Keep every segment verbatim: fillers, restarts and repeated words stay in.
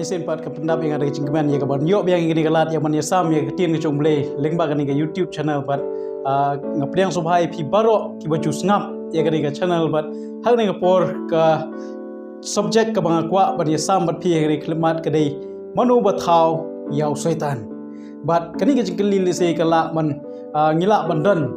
Shisien pat ka pyndap ïa nga da ka jingkmen ïa kaban ïoh biang ïa kane ka lad ïa ban ïasam ïa ka ktien ka jong U Blei lyngba kane ka YouTube channel pat, ah, nga pdiang sngewbha ïa phi baroh kiba ju sngap ïa kane ka channel pat. Ha kane ka por ka subject kaba nga kwah ban ïasam bad phi ha kane ka khyllipmat ka dei mano ba thaw ïa u Soitan. Bad kane ka jingkylli lehse ka lah ban, ah, ngi lah ban don,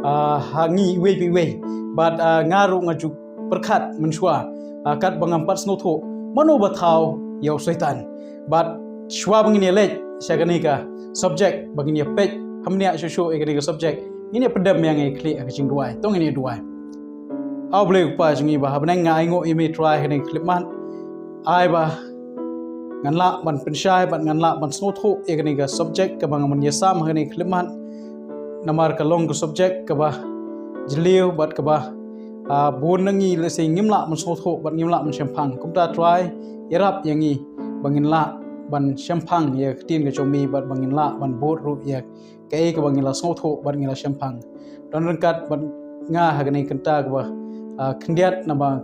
ah, ha ngi iwei pa iwei. Bad, ah, nga ruh nga ju pyrkhat mynshuwa, ah, katba ngam pat sngewthuh mano ba thaw ïa u Soitan. Bad shuwa ba ngin ïa leit sha kane ka subject, ba ngin ïa peit ha bniah shuh shuh ïa kane ka subject, ngin ïa pyndem ïa ngi khlieh ha ka jingduwai. To ngin ïa duwai. Aw Blei U Kpa jong ngi ba ha bneng, nga ainguh ïa me Trai ha kane ka khyllipmat. Ai ba ngan lah ban pynshai bad ngan lah ban sngewthuh ïa kane ka subject kaba ngan ïasam ha kane ka khyllipmat. Namar ka long ka subject kaba jylliew bad kaba, ah, bun na ngi lehse ngim lah ban sngewthuh bad ngim lah ban shemphang. Kumta Trai, ïarap ïa ngi ba ngin lah ban shemphang ïa ka ktien ka jong me bad ba ngin lah ban bud ruh ïa kaei kaba ngi la sngewthuh bad ngi la shemphang. Don ryngkat bad nga ha kane ka kynta kaba, ah, khyndiat, naba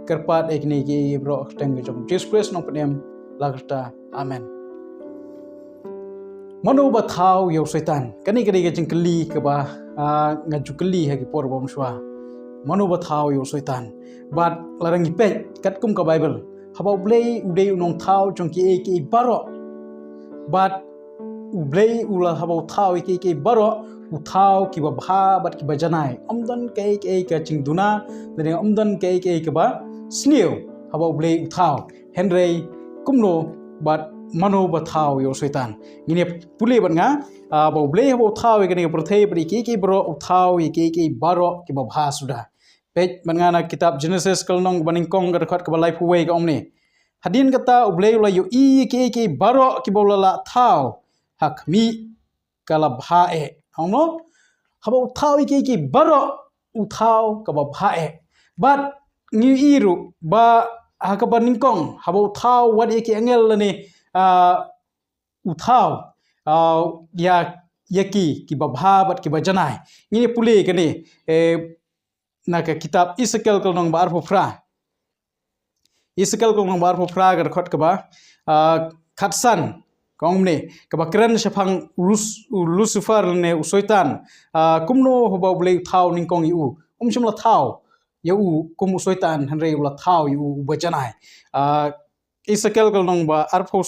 kyrpad ïa kine kiei baroh ha ka kyrteng ka jong U Jisu Khrist, Nongpynim la ka rta. Amen. Mano ba thaw ïa u Soitan? Kane ka dei ka jingkylli kaba, ah, nga ju kylli ha ki por ba mynshuwa. Mano ba thaw ïa u Soitan? Bad lada ngi peit katkum ka Baibl, haba U Blei u dei u nongthaw jong kiei kiei baroh. Bad U Blei u la, haba u thaw ïa kiei kiei baroh, u thaw kiba bha bad kiba janai. Ym don kaei kaei ka jingduna, lane ym don kaei kaei kaba sniew haba U Blei u thaw. Hynrei kumno bad mano ba thaw ïa u Soitan? Ngin ïa pule bad nga, ah, ba U Blei haba u thaw ïa kane ka pyrthei bad ïa kiei kiei baroh, u thaw ïa kiei kiei baroh kiba bha suda. Peit bad nga na kitab Genesis ka lynnong ba nyngkong ka dkhot kaba laiphew wei, ka ong kumne: Hadien kata U Blei u la ïohi ïa kiei kiei baroh kiba u la lah thaw, ha khmih ka la bha eh. Ong mo? Haba u thaw ïa kiei kiei baroh, u thaw kaba bha eh. Bad ngi ïohi ruh ba ha kaba nyngkong, haba u thaw wat ïa ki angel lane, ah, u thaw, ah, ïa, ïa ki, kiba bha bad kiba janai. Ngin ïa pule kane, eh, na ka kitab Esekiel ka lynnong ba arphew phra. Esekiel ka lynnong ba arphew phra ka dkhot kaba, ah, khatsan, ka ong kumne: Kaba kren shaphang Lus-, u Lucifer lane u Soitan, ah, kumno haba U Blei u thaw nyngkong ïa u? Um shym la thaw ïa u kum u Soitan, hynrei u la thaw ïa u uba janai. Ah, Esekiel ka lynnong ba arphew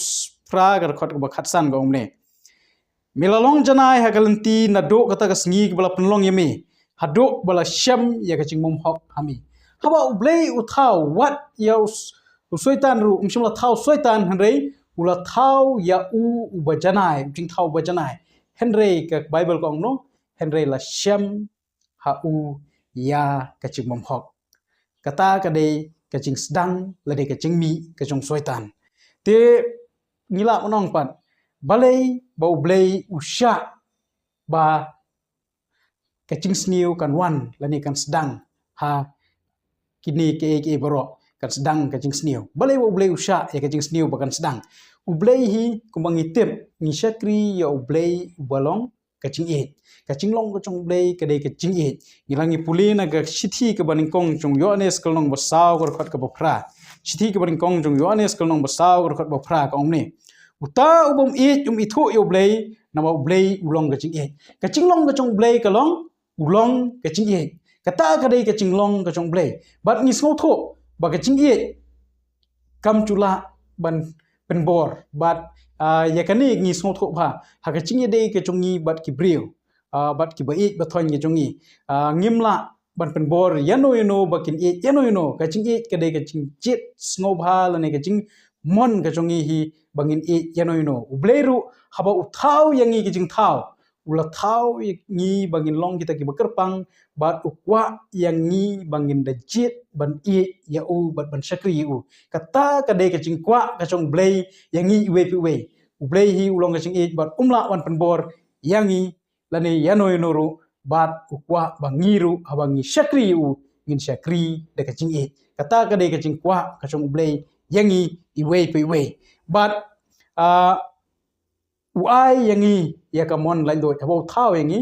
phra ka dkhot kaba khatsan, ka ong kumne: Me la long janai ha ka lynti naduh kata ka sngi kaba la pynlong ïa me, haduh ba la shem ïa ka jingbymhok ha me. Haba U Blei u thaw wat ïa u s-, u Soitan ruh, um shym la thaw Soitan, hynrei u la thaw ïa u uba janai, u jingthaw uba janai. Hynrei ka Baibl ka ong kumno? Hynrei la shem ha u ïa ka jingbymhok. Kata ka dei ka jingsdang lane ka jingmih ka jong u Soitan. Te ngi lah ban ong pat, balei ba U Blei u shah ba ka jingsniew kan wan lane kan sdang ha kine kiei kiei baroh, kan sdang ka jingsniew? Balei ba U Blei u shah ïa ka jingsniew ba kan sdang? U Blei hi, kumba ngi tip, ngi shakri ïa U Blei uba long ka jingïeit. Ka jinglong ka jong U Blei ka dei ka jingïeit. Ngi la, ngi pule na ka shithi kaba nyngkong jong u Ïoannis ka lynnong ba saw ka dkhot kaba phra. Shithi kaba nyngkong jong u Ïoannis ka lynnong ba saw ka dkhot ba phra, ka ong kumne: Uta u bym ïeit um ithuh ïa U Blei, namar U Blei u long ka jingïeit. Ka jinglong ka jong U Blei ka long, u long ka jingïeit. Kata ka dei ka jinglong ka jong U Blei. Bad ngi sngewthuh ba ka jingïeit kam ju lah ban pynbor. Bad, ah, ïa kane ngi sngewthuh bha ha ka jingïadei ka jong ngi bad ki briew, ah, bad kiba ïeit ba thoiñ ka jong ngi. Ah, ngim lah ban pynbor ïano ïano ba kin ïeit ïano ïano. Ka jingïeit ka dei ka jingjied sngewbha lane ka jingmon ka jong ngi hi ba ngin ïeit ïano ïano. U Blei ruh haba u thaw ïa ngi ka jingthaw, u la thaw ïa ngi ba ngin long kita kiba kyrpang, bad u kwah ïa ngi ba ngin da jied ban ïeit ïa u bad ban shakri ïa u. Kata ka dei ka jingkwah ka jong U Blei ïa ngi iwei pa iwei. U Blei hi u long ka jingïeit bad um lah ban pynbor ïa ngi lane ïano ïano ruh, bad u kwah ba ngi ruh haba ngi shakri ïa u, ngin shakri da ka jingïeit. Kata ka dei ka jingkwah ka jong U Blei ïa ngi iwei pa iwei. Bad, ah, u ai ïa ngi ïa ka mon laitluid. Haba u thaw ïa ngi,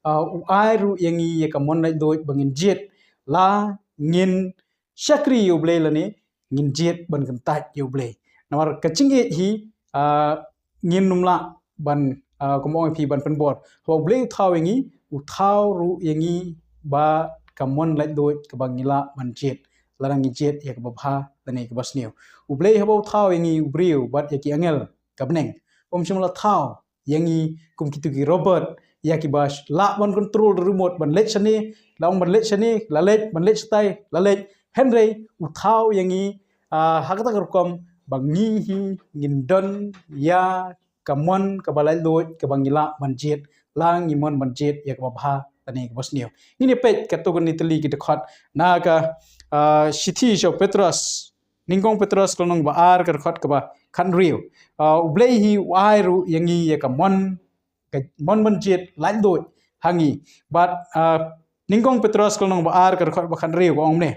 ah, u ai ruh ïa ngi ïa ka mon laitluid ba ngin jied la ngin shakri ïa U Blei lane ngin jied ban kyntait ïa U Blei. Namar ka jingïeit hi, ah, ngin nym lah ban, ah, kum ong phi, ban pynbor. Haba U Blei u thaw ïa ngi, u thaw ruh ïa ngi bad ka mon laitluid kaba ngi lah ban jied. Lada ngi jied ïa kaba bha lane kaba sniew. U Blei haba u thaw ïa ngi u briew bad ïa ki angel ka bneng, um shym la thaw ïa ngi kum kito ki robot, ïa kiba lah ban control da remote, ban leit shane, la ong ban leit shane, la leit, ban leit shatai, la leit. Hynrei u thaw ïa ngi, ah, ha kata ka rukom ba ngi hi ngin don ïa ka mon kaba laitluid kaba ngi lah ban jied, la ngi mon ban jied ïa kaba bha lane kaba sniew. Ngin ïa peit katto katne tylli ki dkhot na ka, ah, shithi sha u Petros, Nyngkong Petros ka lynnong ba ar ka dkhot kaba khathynriew. Ah, U Blei hi u ai ruh ïa ngi ïa ka mon, ka mon ban jied laitluid ha ngi. Bad, ah, Nyngkong Petros ka lynnong ba ar ka dkhot ba khathynriew ka ong kumne: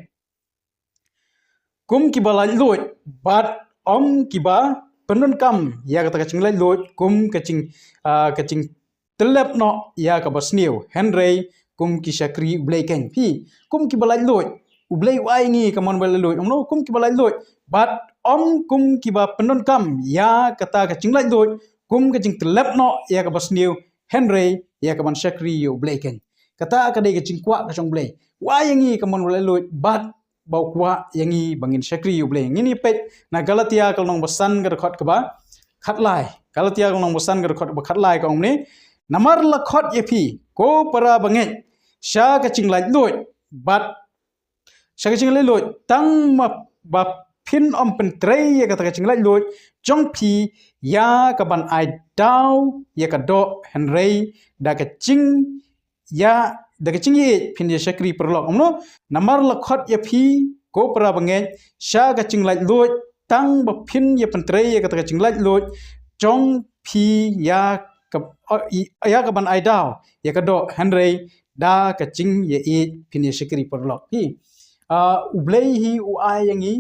Kum kiba laitluid bad ym kiba pyndonkam ïa kata ka jinglaitluid kum ka jing, ah, ka jingtyllep noh ïa kaba sniew, hynrei kum ki shakri U Blei keiñ. Phi, kum kiba laitluid, U Blei u ai ngi ka mon ba laitluid, ym no, kum kiba laitluid bad ym kum kiba pyndonkam ïa kata ka jinglaitluid kum ka jingtyllep noh ïa kaba sniew, hynrei ïa kaban shakri ïa U Blei keiñ. Kata ka dei ka jingkwah ka jong U Blei. U ai ïa ngi ka mon ba laitluid bad ba u kwah ïa ngi ba ngin shakri ïa U Blei. Ngin ïa peit na Galatia ka lynnong ba san ka dkhot kaba khatlai. Galatia ka lynnong ba san ka dkhot ba khatlai ka ong kumne: Namar la khot ïa phi, ko para bangeit, sha ka jinglaitluid bad sha ka jinglaitluid, tang ma ba phin ym pyntrei ïa kata ka jinglaitluid jong phi ïa kaban ai daw ïa ka doh, hynrei da ka jing ïa, da ka jingïeit phin ïa shakri paralok. Ym no, namar la khot ïa phi, ko para bangeit, sha ka jinglaitluid, tang ba phin ïa pyntrei ïa kata ka jinglaitluid jong phi ïa ka, ïa kaban ai daw ïa ka doh, hynrei da ka jingïeit phin ïa shakri paralok. Phi, ah, U Blei hi u ai ïa ngi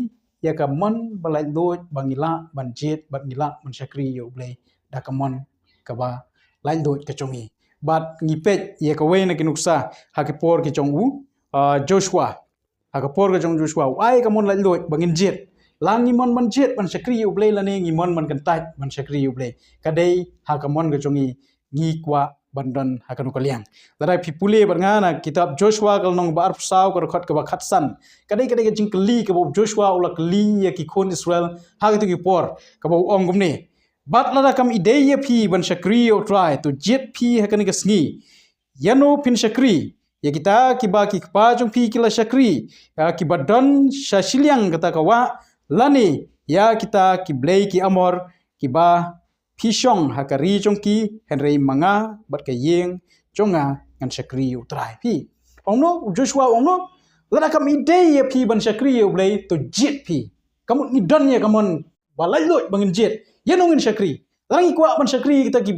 ïa ka mon ba laitluid ba ngi lah ban jied bad ngi lah ban shakri ïa U Blei da ka mon kaba laitluid ka jong ngi. Bad ngi peit ïa kawei na ki nuksa ha ki por ki jong u, ah, Joshua. Ha ka por ka jong Joshua, u ai ka mon laitluid ba ngin jied. La ngi mon ban jied ban shakri ïa U Blei lane ngi mon ban kyntait ban shakri ïa U Blei? Ka dei ha ka mon ka jong ngi, ngi kwah ban don ha kano ka liang. Lada phi pule bad nga na kitab Joshua ka lynnong ba arphew saw ka dkhot kaba khatsan. Ka dei, ka dei ka jingkylli kaba u Joshua u la kylli ïa ki khun Israel ha kito ki por, kaba u ong kumne: Bad lada kam ïadei ïa phi ban shakri ïa U Trai, to jied phi ha kane ka sngi. Ïano phin shakri? Ïa kita kiba ki kpa jong phi ki la shakri, ïa kiba don sha shiliang kata ka wah, lane ïa kita ki blei ki Amor kiba phi shong ha ka ri jong ki? Hynrei ma nga bad ka ïing jong nga ngan shakri ïa U Trai. Phi, ong no, u Joshua ong no, lada kam ïadei ïa phi ban shakri ïa U Blei, to jied phi. Ka mut ngi don ïa ka mon ba laitluid ba ngin jied. Ïano ngin shakri? Lada ngi kwah ban shakri kita ki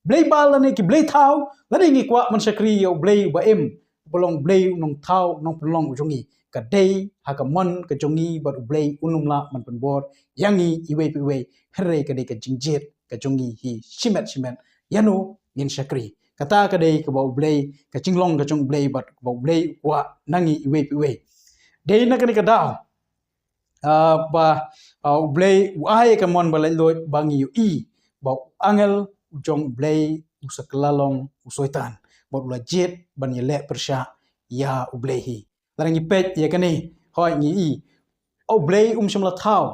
blei Baal lane ki blei thaw, lada ngi kwah ban shakri ïa U Blei uba im, uba long Blei u nongthaw, u nongpynlong u jong ngi, ka dei ha ka mon ka jong ngi bad U Blei un ym lah ban pynbor ïa ngi iwei pa iwei. Hynrei ka dei ka jingjied ka jong ngi hi shimet shimet, ïano ngin shakri. Kata ka dei kaba U Blei, ka jinglong ka jong U Blei bad kaba U Blei u kwah na ngi iwei pa iwei. Dei na kane ka daw, ah, ba, ah, U Blei u ai ka mon ba laitluid ba ngi ïohi ba u angel u jong U Blei u sa kylla long u Soitan bad u la jied ban ïaleh pyrshah ïa U Blei hi. Lada ngi peit ïa kane, hooid ngi i, U Blei um shym la thaw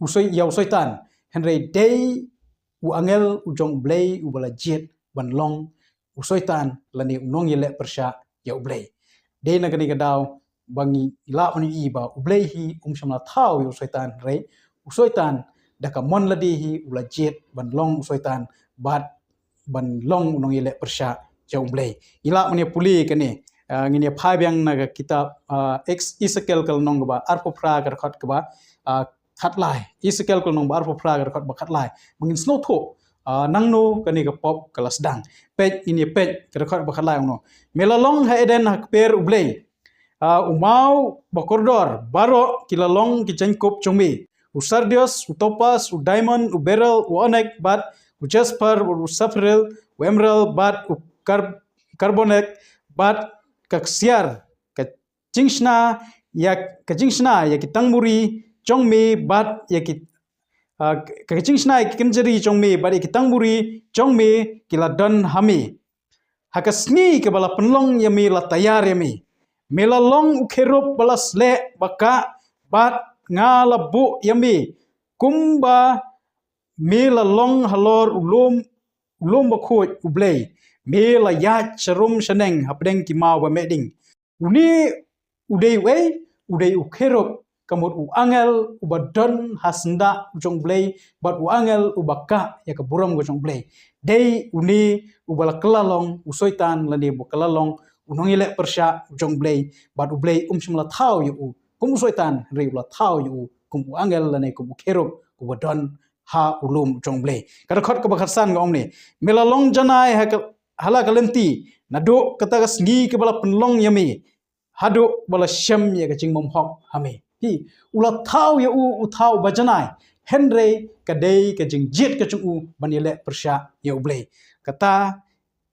u Soi-, ïa u Soitan, hynrei dei u angel u jong U Blei uba la jied ban long u Soitan lane u nongïaleh pyrshah ïa U Blei. Dei na kane ka daw ba ngi lah ban ïohi ba U Blei hi um shym la thaw ïa u Soitan, hynrei u Soitan da ka mon lade hi u la jied ban long u Soitan bad ban long u nongïaleh pyrshah ïa U Blei. Ngi lah ban ïa pule kane, ah, ngin ïa phai biang na ka kitab, ah, Ex-, Esekiel ka lynnong kaba arphew phra ka dkhot kaba, ah, khatlai. Esekiel ka lynnong ba arphew phra ka dkhot ba khatlai. Ba ngin sngewthuh, ah, nangno kane ka pop ka la sdang. Peit, ngin ïa peit ka dkhot ba khatlai, ong no: Me la long ha Eden ha kper U Blei. Ah, u maw ba kordor baroh ki la long ki jaiñkup jong me: u sardius, u topas, u diamond, u beryl, u onek, bad u jasper, u sapphire, u emerald, bad u kar-, karbonek, bad ka ksiar, ka jingshna ïa, ka jingshna ïa ki tangmuri jong me bad ïa ki, ah, ka jingshna ïa ki kynjri jong me bad ïa ki tangmuri jong me ki la don ha me. Ha ka sngi kaba la pynlong ïa me la taiar ïa me. Me la long u kherub ba la sleh ba kah bad nga la buh ïa me kumba me la long halor u lum, u lum bakhuid U Blei. Me la ïaid sharum shaneng hapdeng ki maw ba meh ding. Une u dei uei? U dei u kherub, ka mut u angel uba don ha syndah jong U Blei, bad u angel uba kah ïa ka burom ka jong U Blei. Dei une uba la kylla long u Soitan lane uba kylla long u nongïaleh pyrshah jong U Blei, bad U Blei um shym la thaw ïa u kum u Soitan, hynrei u la thaw ïa u kum u angel lane kum u kherub uba don ha u lum jong U Blei. Ka dkhot kaba khatsan ka ong ne, me la long janai ha ka, ha la ka lynti, naduh kata ka sngi kaba la pynlong ïa me, haduh ba la shem ïa ka jingbymhok ha me. Phi, u la thaw ïa u, u thaw ba janai, hynrei ka dei ka jingjied ka jong u ban ïaleh pyrshah ïa U Blei. Kata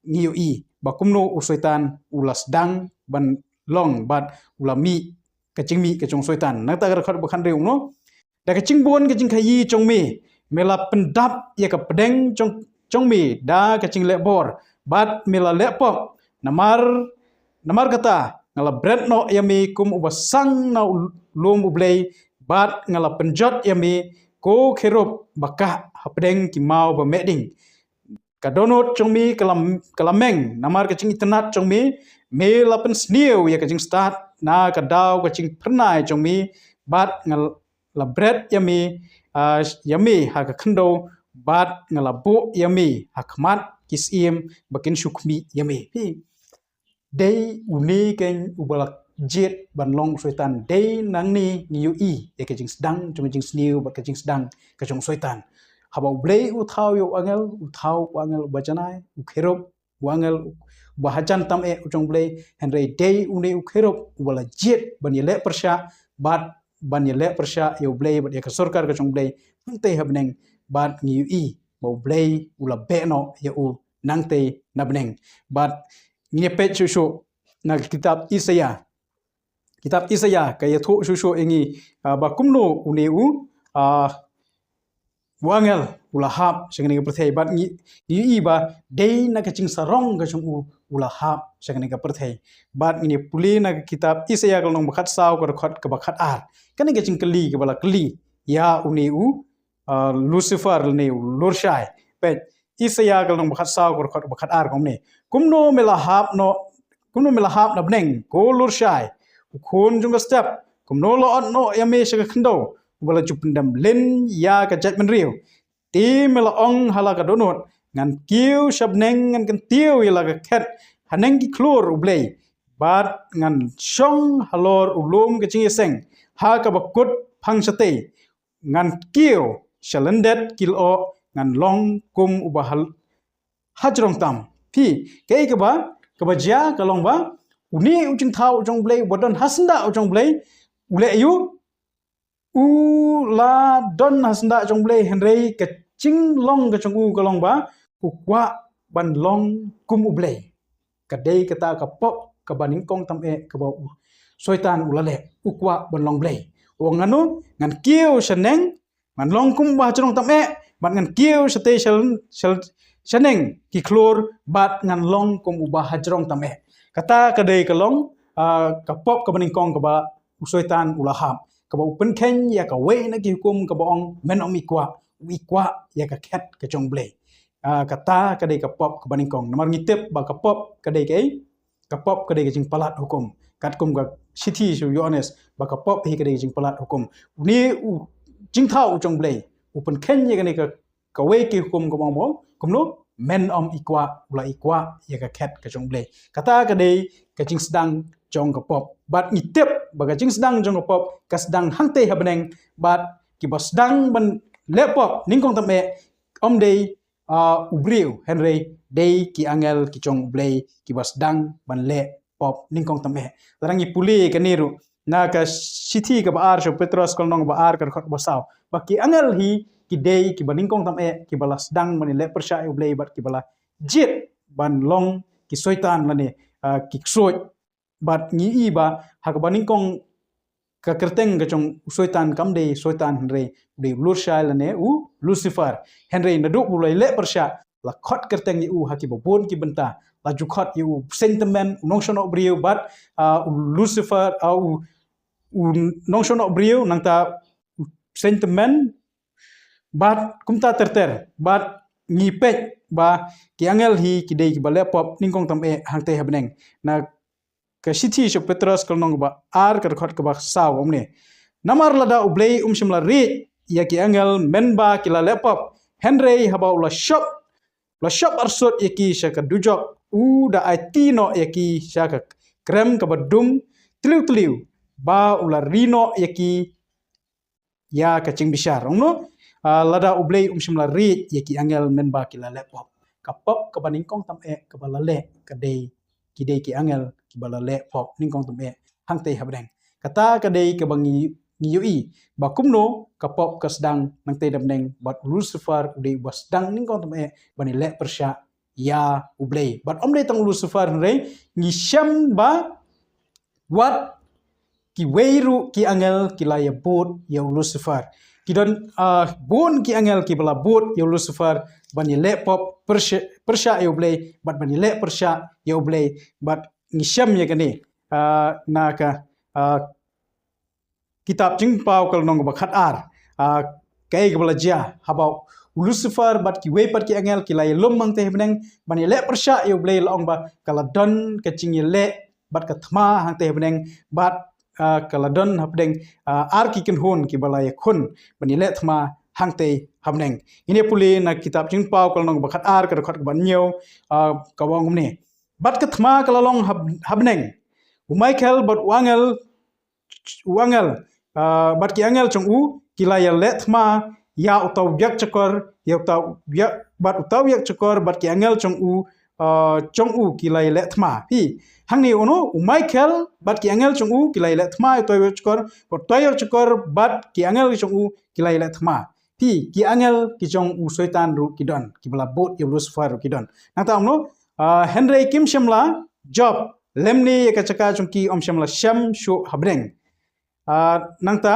ngi ïohi ba kumno u Soitan u la sdang ban long bad u la mih, ka jingmih ka jong u Soitan. Nangta ka dkhot ba khathynriew u ong, da ka jingbun ka jingkhaïi jong me, me la pyndap ïa ka pdeng jong, jong me da ka jingleh bor, bad me la leh pop. Namar, namar kata nga la bret noh ïa me kum uba sang na u lum U Blei, bad nga la pynjot ïa me ko kherub ba kah hapdeng ki maw ba meh ding. Ka dohnud jong me ka la, ka la meng namar ka jingitynnad jong me. Me la pynsniew ïa ka jingstad na ka daw ka jingphyrnai jong me, bad nga la bret ïa me, ah, ïa me ha ka khyndew, bad nga la buh ïa me ha khmat ki syiem ba kin shu khmih ïa me. Phi, dei une keiñ uba la jied ban long u Soitan. Dei nangne ngi ïohi ïa ka jingsdang jong ka jingsniew bad ka jingsdang ka jong u Soitan. Haba U Blei u thaw ïa u angel, u thaw u angel uba janai, u kherub, u angel uba hajan tam eh u jong U Blei, hynrei dei une u kherub uba la jied ban ïaleh pyrshah, bad ban ïaleh pyrshah ïa U Blei bad ïa ka sorkar ka jong U Blei hangtei ha bneng. Bad ngi ïohi ba U Blei u la beh noh ïa u nangtei na bneng. Bad ngin ïa peit shuh shuh na ka kitab Isaïah. Kitab Isaïah ka ïathuh shuh shuh ïa ngi, ah, ba kumno une u, ah, u angel u la hap sha kane ka pyrthei. Bad ngi, ngi ïohi ba dei na ka jingsarong ka jong u u la hap sha kane ka pyrthei. Bad ngin ïa pule na ka kitab Isaïah ka lynnong ba khatsaw ka dkhot kaba khatar. Kane ka jingkylli kaba la kylli ïa une u, ah, Lucifer lane u Lurshai. Peit, Isaïah ka lynnong ba khatsaw ka dkhot ba khatar ka ong ne, kumno me la hap noh, kumno me la hap na bneng ko Lurshai, u khun jong ka step? Kumno la ot noh ïa me sha ka khyndew, uba la ju pyndem lin ïa ka jaitbynriew? Te me la ong ha la ka dohnud, ngan kiew sha bneng, ngan kyntiew ïa la ka khet haneng ki khlur U Blei, bad ngan shong halor u lum ka jingïaseng ha kaba kut phang shatei. Ngan kiew sha lyndet ki lyoh, ngan long kum uba ha, hajrong tam. Phi, kaei kaba, kaba jia ka long ba une u jingthaw u jong U Blei uba don ha syndah u jong U Blei, u leh aïu? U la don ha syndah jong U Blei, hynrei ka jinglong ka jong u ka long ba u kwah ban long kum U Blei. Ka dei kata ka pop kaba nyngkong tam eh kaba u Soitan u la leh, u kwah ban long Blei. U ong, ngan, ngan kiew shaneng, ngan long kum uba hajrong tam eh, bad ngan kiew shatei sha, sha, shaneng ki khlur, bad ngan long kum uba hajrong tam eh. Kata ka dei ka long, ah, ka pop kaba nyngkong kaba u Soitan u la hap, kaba u pynkheiñ ïa kawei na ki hukum kaba ong, men ym ikwah, u ikwah ïa ka khet ka jong U Blei. Ah, kata ka dei ka pop kaba nyngkong. Namar ngi tip ba ka pop ka dei kaei? Ka pop ka dei ka jingpalat hukum. Katkum ka shithi sha u Ïoannis ba ka pop hi ka dei ka jingpalat hukum. Une u jingthaw u jong U Blei u pynkheiñ ïa kane ka, kawei ki hukum kaba ong ba, kumno? Men ym ikwah, u la ikwah ïa ka khet ka jong U Blei. Kata ka dei ka jingsdang jong ka pop. Bad ngi tip ba ka jingsdang jong ka pop ka sdang hangtei ha bneng, bad kiba sdang ban leh pop nyngkong tam eh ym dei, ah, u briew, hynrei dei ki angel ki jong U Blei kiba sdang ban leh pop nyngkong tam eh. Lada ngi pule kane ruh na ka shithi kaba ar sha u Petros ka lynnong ba ar ka dkhot ba saw, ba ki angel hi ki dei kiba nyngkong tam eh, kiba la sdang ban leh pyrshah ïa U Blei bad kiba la jied ban long ki soitan lane, ah, ki ksuid. Bad ngi i ba ha kaba nyngkong ka kyrteng ka jong u Soitan kam dei Soitan hynrei u dei u Lurshai lane u Lucifer. Hynrei naduh ba u la leh pyrshah, la khot kyrteng ïa u ha kiba bun ki bynta, la ju khot ïa u Seiñ Tymmen, u nongshong noh briew, bad, ah, u Lucifer, ah, u, u nongshong noh briew, nangta u Seiñ Tymmen, bad kumta ter ter, bad ngi peit ba ki angel hi ki dei kiba leh pop nyngkong tam eh hangtei ha bneng. Na ka shithi sha u Petros ka lynnong kaba ar ka dkhot kaba saw ong kumne. Namar lada U Blei um shym la riej ïa ki angel mynba ki la leh pop, hynrei haba u la shop, la shop arsut ïa ki sha ka dujok, u da aiti noh ïa ki sha ka krem kaba dum tliw tliw, ba u la ri noh ïa ki ïa ka jingbishar. Ong kumno, ah, lada U Blei um shym la riej ïa ki angel mynba ki la leh pop. Ka pop kaba nyngkong tam eh kaba la leh ka dei, ki dei ki angel kiba la leh pop nyngkong tam eh hangtei ha bneng. Kata ka dei kaba ngi, ngi ïohi ba kumno ka pop ka sdang nangtei da bneng, bad u Lucifer u dei uba sdang nyngkong tam eh ban ïaleh pyrshah ïa U Blei. Bad ym dei tang u Lucifer hynrei, ngi shem ba wat kiwei ruh ki angel ki la ïabud ïa u Lucifer. Ki don, ah, bun ki angel kiba la bud ïa u Lucifer ban ïaleh pop pyrshah, pyrshah ïa U Blei, bad ban ïaleh pyrshah ïa U Blei, bad ngi shem ïa kane, ah, na ka, ah, kitab Jingpaw ka lynnong kaba khat ar. Ah, kaei kaba la jia haba u Lucifer bad kiwei pat ki angel ki la ïalum hangtei ha bneng ban ïaleh pyrshah ïa U Blei, la ong ba ka la don ka jingïaleh bad ka thma hangtei ha bneng, bad, ah, ka la don hapdeng, ah, ar ki kynhun kiba la ïakhun ban ïaleh thma hangtei ha bneng. Ngin ïa pule na kitab Jingpaw ka lynnong kaba khat ar ka dkhot kaba hynñiew, ah, kaba ong kumne. Bad ka thma ka la long ha, ha bneng. U Michael bad u angel, u angel, ah, bad ki angel jong u ki la ïaleh thma ïa uta u ïakjakor, ïa uta u ïak, bad uta u ïakjakor bad ki angel jong u, ah, jong u ki la ïaleh thma. Phi, hangne ong kumno, u Michael bad ki angel jong u ki la ïaleh thma ïa uta u ïakjakor, bad uta u ïakjakor bad ki angel jong u ki la ïaleh thma. Phi, ki angel ki jong u Soitan ruh ki don, kiba la bud ïa u Lucifer ruh ki don. Nangta ong kumno, ah, hynrei kim shym la jop, lymne ïa ka jaka jong ki ym shym la shem shuh ha bneng. Ah, nangta,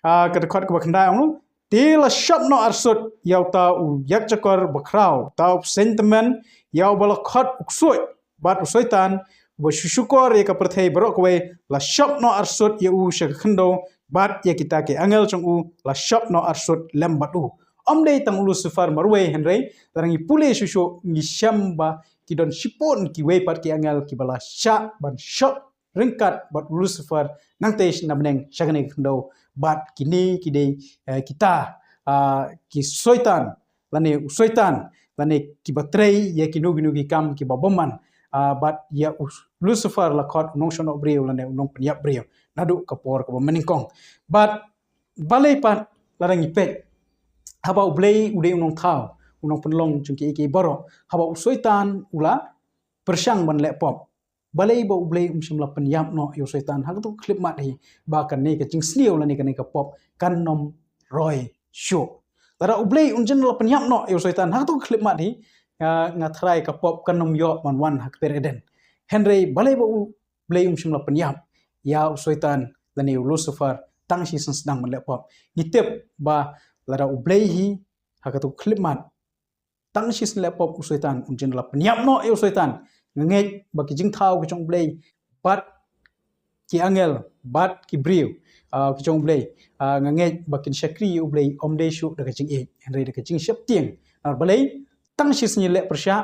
ah, ka dkhot kaba khyndai ong kumno, te la shop noh arsut ïa uta u ïakjakor bakhraw, uta u Seiñ Tymmen, ïa uba la khot u Ksuid bad u Soitan, uba shu shukor ïa ka pyrthei baroh kawei, la shop noh arsut ïa u sha ka khyndew, bad ïa kita ki angel jong u la shop noh arsut lem bad u. Ym dei tang u Lucifer marwei hynrei, lada ngi pule shuh shuh ngi shem ba ki don shibun kiwei pat ki angel kiba la shah ban shop ryngkat bad u Lucifer nangtei na bneng sha kane ka khyndew, bad kine ki dei, eh, kita, ah, ki Soitan, lane u Soitan, lane kiba trei ïa kino kino ki kam kiba bymman, ah, bad ïa u Lucifer la khot u nongshong noh briew lane u nongpynïap briew naduh ka por kaba mynnyngkong. Bad balei pat lada ngi peit, haba U Blei u dei u nongthaw, u nongpynlong jong kiei kiei baroh, haba u Soitan u la pyrshang ban leh pop, balei ba U Blei um shym la pynïap noh ïa u Soitan ha kato ka khyllipmat hi, ba kane ka jingsniew lane kane ka pop kan ym roi shuh? Lada U Blei un jin la pynïap noh ïa u Soitan ha kato ka khyllipmat hi, ah, nga tharai ka pop kan ym ïoh ban wan ha kper Eden. Hynrei balei ba U Blei um shym la pynïap ïa u Soitan lane u Lucifer tang shisien sdang ban leh pop? Ngi tip ba lada U Blei hi ha kato ka khyllipmat tang shisien leh pop u Soitan, un jin la pynïap noh ïa u Soitan. Nga ngeit ba ki jingthaw ki jong U Blei, bad ki angel, bad ki briew, ah, ki jong U Blei, ah, nga ngeit ba kin shakri ïa U Blei ym dei shuh da ka jingïeit hynrei da ka jingsheptieng. Namar balei? Tang shisien ïaleh pyrshah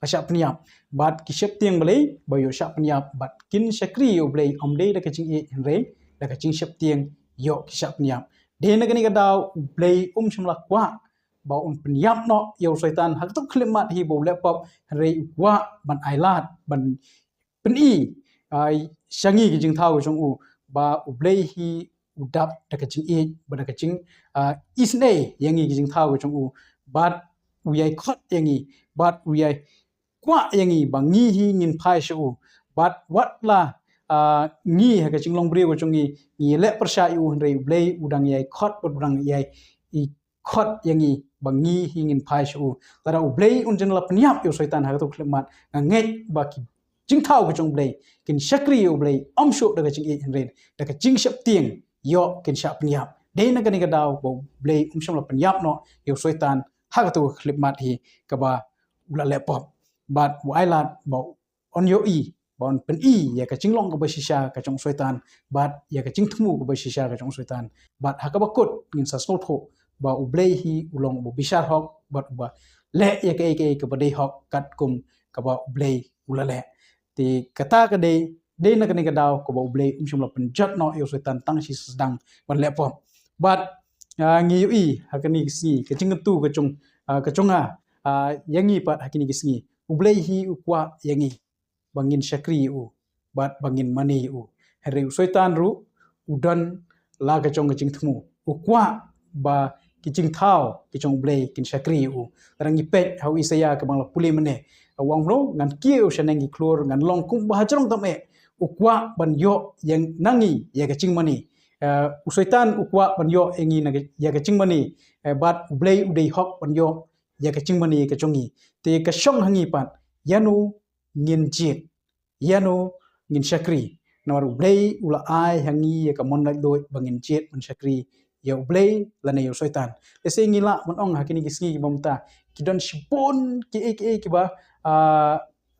la shah pynïap, bad ki sheptieng balei ba ïoh shah pynïap, bad kin shakri ïa U Blei ym dei da ka jingïeit hynrei da ka jingsheptieng ïoh ki shah pynïap. Dei na kane ka daw U Blei um shym la kwah ba un pynïap noh ïa u Soitan ha kato ka khyllipmat hi ba u leh pop, hynrei u kwah ban ailad, ban pyni, ah, sha ngi ki jingthaw ki jong u ba U Blei hi u dap da ka jingïeit bad da ka jing, ah, isynei ïa ngi ki jingthaw ki jong u, bad u ïai khot ïa ngi, bad u ïai kwah ïa ngi ba ngi hi ngin phai sha u. Bad wat la, ah, ngi ha ka jinglong briew ka jong ngi ngi leh pyrshah ïa u hynrei U Blei u dang ïai khot bad u dang ïai, i khot ïa ngi ba ngi hi ngin phai sha u. Lada U Blei un jin la pynïap ïa u Soitan ha kato ka khyllipmat, nga ngeit ba ki jingthaw ka jong U Blei, kin shakri ïa U Blei, ym shuh da ka jingïeit hynrei da ka jingsheptieng, ïoh kin shah pynïap. Dei na kane ka daw ba U Blei um shym la pynïap noh ïa u Soitan ha kato ka khyllipmat hi kaba u la leh pop. Bad u ailad ba un ïohi, ba un pyni ïa ka jinglong kaba shisha ka jong u Soitan, bad ïa ka jingthmu kaba shisha ka jong u Soitan. Bad ha kaba kut ngin sa sngewthuh ba U Blei hi u long uba bishar hok, bad uba leh ïa kaei kaei kaba dei hok katkum kaba U Blei u la leh. Te kata ka dei, dei na kane ka daw kaba U Blei um shym la pynjot noh ïa u Soitan tang shi sdang ban leh pop. Bad, ah, ngi ïohi ha kane ka sngi, ka jingkyntu ka jong, ah, ka jong nga, ah, ïa ngi pat ha kane ka sngi. U Blei hi u kwah ïa ngi ba ngin shakri ïa u, bad ba ngin mane ïa u. Hynrei u Soitan ruh u don la ka jong ka jingthmu. U kwah ba ki jingthaw ki jong U Blei kin shakri ïa u. Lada ngi peit ha u Isaïah kaba nga la pule mynne, u ong kumno, ngan kiew shaneng ki khlur, ngan long kumba hajrong tam eh. U kwah ban ïoh ïa na ngi ïa ka jingmane. Eh, u Soitan u kwah ban ïoh ïa ngi na ka, ïa ka jingmane. Eh, bad U Blei u dei hok ban ïoh ïa ka jingmane ka jong ngi. Te ka shong ha ngi pat, ïano ngin jied, ïano ngin shakri. Namar U Blei u la ai ha ngi ïa ka mon laitluid ba ngin jied ban shakri ïa U Blei lane ïa u Soitan. Lehse ngi lah ban ong ha kine ki sngi kiba mynta, ki don shibun kiei kiei kiba, ah,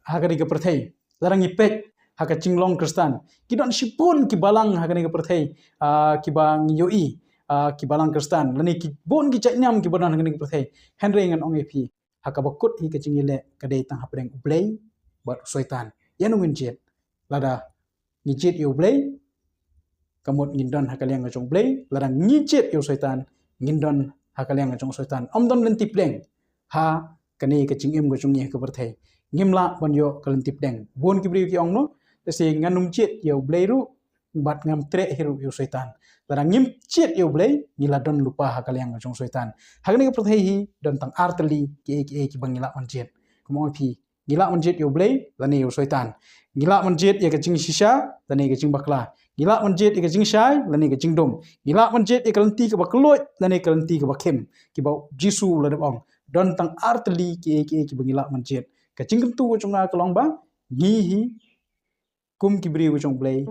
ha kane ka pyrthei. Lada ngi peit ha ka jinglong Khristan, ki don shibun ki balang ha kane ka pyrthei, ah, kiba ngi ïohi, ah, ki balang Khristan, lane ki bun ki jait niam kiba don ha kane ka pyrthei. Hynrei ngan ong ïa phi, ha kaba kut hi ka jingïaleh ka dei tang hapdeng U Blei bad u Soitan. Ïano ngin jied? Lada ngi jied ïa U Blei, ka mut ngin don ha ka liang ka jong U Blei. Lada ngi jied ïa u Soitan, ngin don ha ka liang ka jong u Soitan. Ym don lynti pdeng ha kane ka jingim ka jong ngi ha ka pyrthei. Ngim lah ban ïoh ka lynti pdeng. Bun ki briew ki ong, no, lehse ngan ym jied ïa U Blei ruh, bad ngam treh hi ruh ïa u Soitan. Lada ngim jied ïa U Blei, ngi la don lypa ha ka liang ka jong u Soitan. Ha kane ka pyrthei hi don tang ar tylli kiei kiei kiba ngi lah ban jied. Kumba ong ïa phi, ngi lah ban jied ïa U Blei lane ïa u Soitan. Ngi lah ban jied ïa ka jingshisha lane ka jingbakla. Ngi lah ban jied ïa ka jingshai lane ka jingdum. Ngi lah ban jied ïa ka lynti kaba kylluid lane ka lynti kaba khim. Kiba u Jisu u la dep ong, don tang ar tylli kiei kiei kiba ngi lah ban jied. Ka jingkyntu ka jong nga ka long ba ngi hi kum ki briew ka jong U Blei,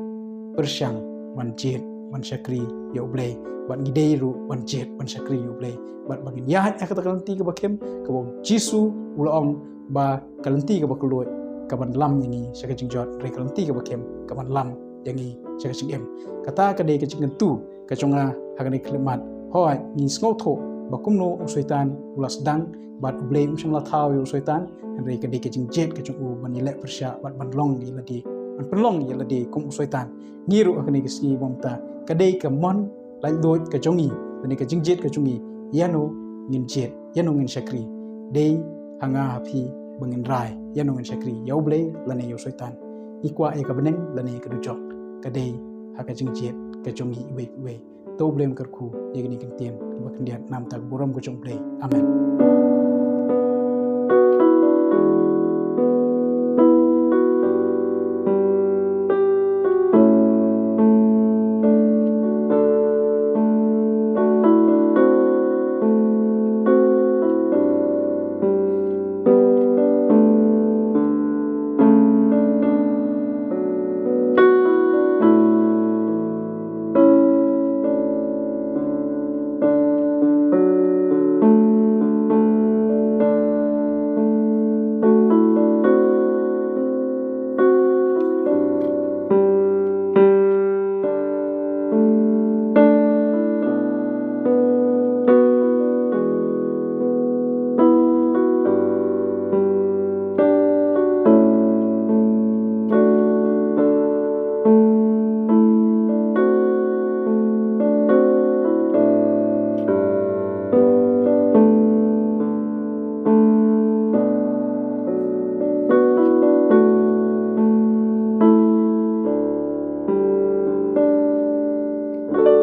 pyrshang ban jied ban shakri ïa U Blei, bad ngi dei ruh ban jied ban shakri ïa U Blei, bad ba ngin ïaid ha kata ka lynti kaba khim, kaba u Jisu u la ong ba ka lynti kaba kylluid ka ban lam ïa ngi sha ka jingjot, hynrei ka lynti kaba khim ka ban lam ïa ngi sha ka jingim. Kata ka dei ka jingkyntu ka jong nga ha kane ka khyllipmat. Hooid, ngi sngewthuh ba kumno u Soitan u la sdang, bad U Blei um shym la thaw ïa u Soitan, hynrei ka dei ka jingjied ka jong u ban ïaleh pyrshah bad ban long ïa lade, ban pynlong ïa lade kum u Soitan. Ngi ruh ha kane ka sngi ba mynta, ka dei ka mon laitluid ka jong ngi lane ka jingjied ka jong ngi, ïano ngin jied, ïano ngin shakri. Dei ha nga ha phi ba ngin rai ïano ngin shakri, ïa U Blei lane ïa u Soitan. Ngi kwah ïa ka bneng lane ïa ka dujok, ka dei ha ka jingjied ka jong ngi iwei pa iwei. To U Blei un kyrkhu ïa kine ki ktien kiba khyndiat na ka bynta ka burom ka jong U Blei. Amen.